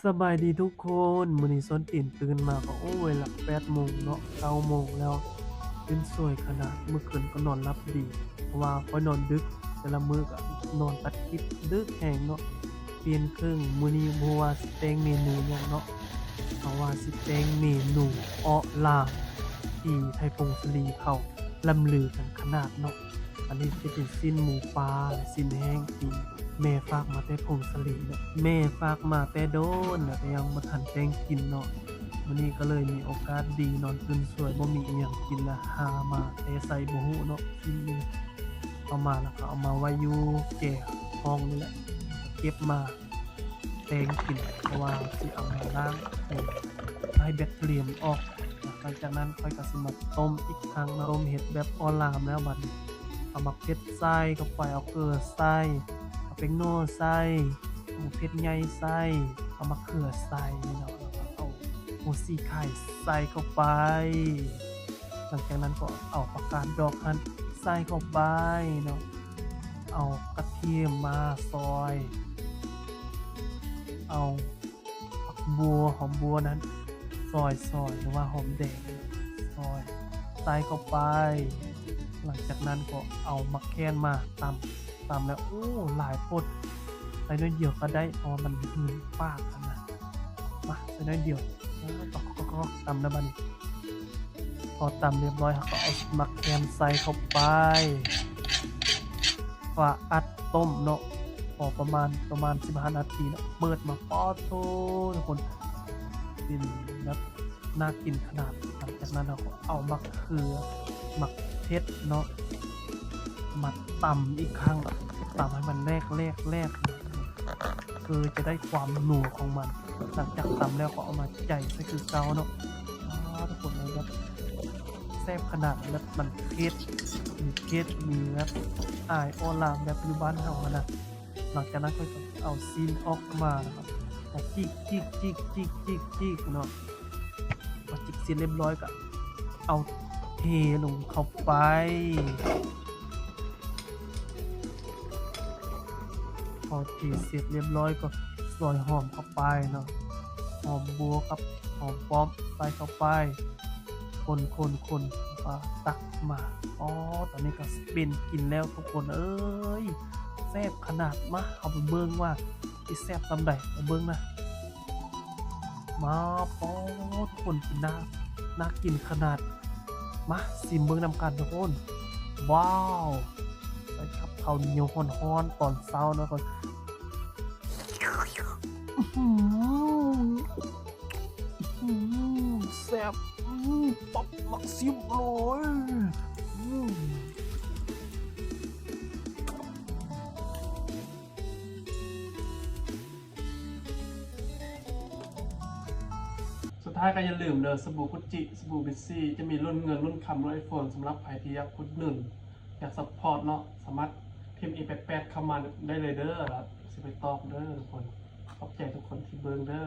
ສະບາຍດີທຸກຄົນ, ມື້ນີ້ຊອນຕີນຕື່ນມາກໍ ໂອ້ຍ ຫຼັກແປດໂມງເນາະ ເກົ້າໂມງແລ້ວ, ຕື່ນສວຍຂະໜາດ. ເມື່ອຄືນກໍນອນຫຼັບດີ ເພາະວ່າຂ້ອຍນອນດຶກ, ແຕ່ລະມື້ກໍນອນຕັດຄລິບດຶກແຮງເນາະ. ປ່ຽນເຄິ່ງ, ມື້ນີ້ບໍ່ຮູ້ວ່າຊິແຕ່ງເມນູຫຍັງເນາະ, ເພາະວ່າຊິແຕ່ງເມນູເອາະລາມ ທີ່ໄທຜົງສາລີເຂົາລ່ຳລືກັນຂະໜາດເນາະ. ອັນນີ້ຈະເປັນຊີ້ນໝູປາ ແລະ ຊີ້ນແຫ້ງທີ່ແມ່ຝາກມາແຕ່ຜົງສາລີເນາະ, ແມ່ຝາກມາແຕ່ດົນແລ້ວ ແຕ່ຍັງບໍ່ທັນແຕ່ງກິນເນາະ. ມື້ນີ້ກໍເລີຍມີໂອກາດດີ ນອນຕື່ນສວຍ ບໍ່ມີອີ່ຫຍັງກິນ ລະຫາມາແຕ່ໃສບໍ່ຮູ້ເນາະ. ຊີ້ນນີ້ເອົາມາ ລະກໍເອົາມາໄວ້ຢູ່ແຈຫ້ອງນີ້ແຫຼະ, ເກັບມາແຕ່ງກິນ ເພາະວ່າຊິເອົາມາລ້າງໃຫ້ແບັກທີເຣຍມັນອອກ. ຫຼັງຈາກນັ້ນຂ້ອຍກໍຊິມາຕົ້ມອີກຄັ້ງເນາະ, ຕົ້ມເຮັດແບບເອາະລາມແລ້ວ ບັດນີ້ເອົາໝາກເຜັດໃສ່ເຂົ້າໄປ, ເອົາເກືອໃສ່, ເອົາແປ້ງນົວໃສ່, ເອົາໝາກເຜັດໃຫຍ່ໃສ່, ເອົາມະເຂືອໃສ່ເນາະ, ແລ້ວກໍເອົາຫົວສີໄຄໃສ່ເຂົ້າໄປ. ຫຼັງຈາກນັ້ນກໍເອົາຜັກກາດດອງຫັ້ນໃສ່ເຂົ້າໄປເນາະ, ເອົາກະທຽມມາຊອຍ, ເອົາ ຜັກບົວ ຫອມບົວນັ້ນຊອຍໆ ຫຼືວ່າຫອມແດງຊອຍໃສ່ເຂົ້າໄປ. ຫຼັງຈາກນັ້ນກໍເອົາໝາກແຂ້ນມາຕຳ, ຕຳແລ້ວ ໂອ້ ຫຼາຍໂພດ, ໃສ່ໜ້ອຍດຽວກໍໄດ້ ເພາະວ່າມັນຫືນປາກຫັ້ນນະ. ມາ ໃສ່ໜ້ອຍດຽວ, ຕຳແລ້ວບັດນີ້ ພໍຕຳລຽບຮ້ອຍ ເຮົາກໍເອົາໝາກແຂ້ນໃສ່ເຂົ້າໄປ, ຝາອັດຕົ້ມເນາະ ພໍປະມານ ປະມານສິບຫ້ານາທີເນາະ. ເປີດມາ ປາໂທ້ ທຸກຄົນ ເປັນແບບໜ້າກິນຂະໜາດ. ຫຼັງຈາກນັ້ນເຮົາກໍເອົາໝາກເຂືອ ໝາກເຜັດເນາະ ມາຕຳອີກຄັ້ງ, ຕຳໃຫ້ມັນແຫຼກໆໆ ເພື່ອຈະໄດ້ຄວາມນົວຂອງມັນ. ຫຼັງຈາກຕຳແລ້ວກໍເອົາມາໃຈໃສ່ຄືເກົ່າເນາະ. ອາ ທຸກຄົນເອີຍ ແບບແຊບຂະໜາດ, ແບບມັນເຜັດ ມີເຜັດ ມີແບບອາຍເອາະລາມແບບຢູ່ບ້ານເຮົາຫັ້ນນະ. ຫຼັງຈາກນັ້ນຂ້ອຍກໍເອົາຊີ້ນອອກມາ ແລ້ວກໍຈີກໆໆໆໆເນາະ. ພໍຈີກເສັດລຽບຮ້ອຍກໍເອົາເທລົງເຂົ້າໄປ. ພໍເທເສັດລຽບຮ້ອຍກໍຊອຍຫອມເຂົ້າໄປເນາະ, ຫອມບົວກັບຫອມປ້ອມໃສ່ເຂົ້າໄປ, ຄົນໆໆ ແລ້ວກໍຕັກມາ. ອໍ ຕອນນີ້ກໍເປັນກິນແລ້ວທຸກຄົນເອີຍ, ແຊບຂະໜາດ. ມາ ເຮົາໄປເບິ່ງວ່າຊິແຊບສ່ຳໃດ, ໄປເບິ່ງນະ. ມາ ປາໂທ້ ທຸກຄົນ ກິນໜ້າ ໜ້າກິນຂະໜາດ. ມາ ຊິມເບິ່ງນຳກັນທຸກຄົນ. ວ້າວ ໃສ່ກັບເຂົ້າໜຽວຮ້ອນໆ ຕອນເຊົ້າເນາະ. ອື ອື ແຊບ. ປັບ ມັກຊິມເລີຍ. ອື ສຸດທ້າຍກໍຢ່າລືມເດີ ສະບູກຸດຈິ ສະບູບິດຊີ ຈະມີລຸ້ນເງິນ ລຸ້ນຄຳ ລຸ້ນໄອໂຟນ ສຳລັບໃຜທີ່ຢາກອຸດໜູນ ຢາກຊັບພອດເນາະ, ສາມາດພິມ ອີ ແປດແປດ ເຂົ້າມາໄດ້ເລີຍເດີ ຊິໄປຕອບເດີທຸກຄົນ. ຂອບໃຈທຸກຄົນທີ່ເບິ່ງເດີ.